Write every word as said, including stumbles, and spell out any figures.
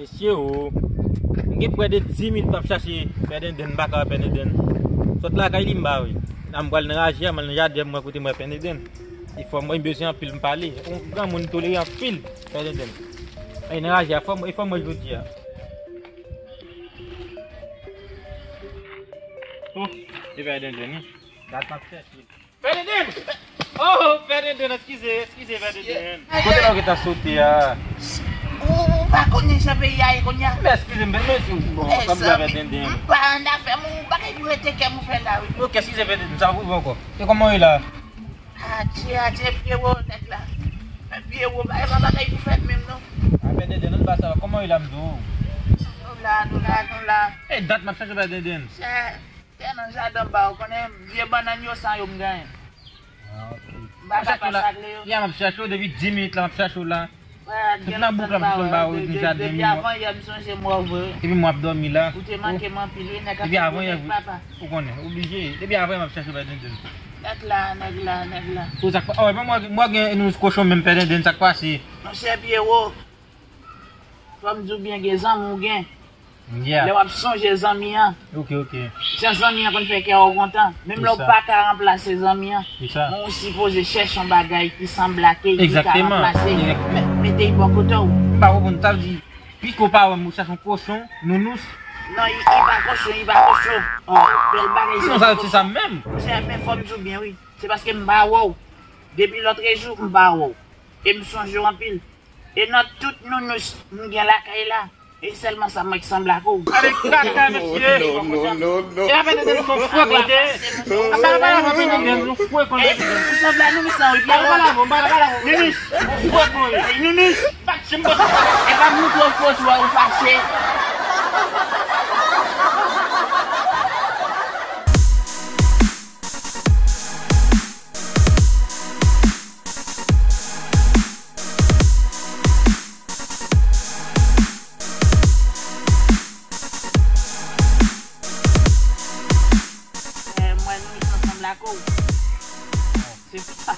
Mesye o, m gen prè de dis minit m ap chache Pè Denden, m pa ka wè Pè Denden. Sot lakay li m pa wè. La m pral nan raje a, m al nan jaden, m wè kote m wè Pè Denden. Li fò m, li bezwen anpil m pale. Yon granmoun tolere anpil, Pè Denden. Ay, nan raje a, fò m, e fò m wè jodi a. Oh, e Pè Denden, wi. Dat m ap chèche. Pè Denden! Oh, Pè Denden, eskize, eskize, Pè Denden. Kote la w gentan sote a? Ou, ou pa konnen jan peyi a ye kounye a? Men eskize m, men si w bon, kòm sa Pè Denden. M pa annafè m, ou bagay pou rete kè m ou fè la, wi. Ok, eskize Pè Denden, sa pou bon ankò. E kòman w ye la? Adje, adje, pye wo, nèg la. Pye wo, e pa bagay pou fèt menm, non. A, Pè Denden, nou pa sa, kòman w ye la, m di w? Nou la, nou la, nou la. E dat m ap chache w, Pè Denden. Chè. Tè nan jaden m ba ou, konnen vye bannann yo san yo m genyen. Ah, ok. M pa ka pa sakle yo. Ya, m ap chache w depi dis minit la, m ap chache w la. Tout nan bouk la, m sot ba ou, depi jaden m. Depi avan yè, m sonje m wè w vre. Epi m ap dòmi la. Ou te manke m anpil, wi, nèg ap fè papa. Ou konnen, oblije. Depi avan yè, m ap chache w, Pè Denden. Nèg la, nèg la, nèg la. Ou sa k pa, oh, epi mwen, mwen gen nou kochon menm, Pè Denden, sa k pase? Monchè Pyero. Fò m di w byen, gen zanmi w gen. Yeah. Lè w ap sonje zanmi an. Ok, ok. Jan zanmi an konn fè kè w kontan. Menm lè w pa ka ranplase zanmi an, men w sipoze chèche yon bagay ki sanble ak li, ki ka ranplase. Egzakteman. Men, mete l bò kote w. M pa konprann, sa vle di, piske w pa wè m, ou chache yon kochon, nounous. Non, li, li pa kochon, li pa kochon. Oh, bèl bagay. Non, sa, se sa menm. Monchè, men fò m di w byen, wi. Se paske m pa wè w. Depi lòtrejou, m pa wè w. E m sonje w anpil. E nan tout nounous m gen lakay la, e sèlman sa mwen k sanble ak ou. Ale kaka, mesye! Non, non, non, non. E apèn de son fwèk la. Apa la, apa la, apa la, apa la, son fwèk la. Ou sanble ak nounous lan, wi, Pyero. Apa la, apa la, apa la, nounous. Fwèk, wi. Nounous. Fache m konsa. E pa m montre w foto a, ou fache. Eh, mwen, nou sanble ak ou. Se pa.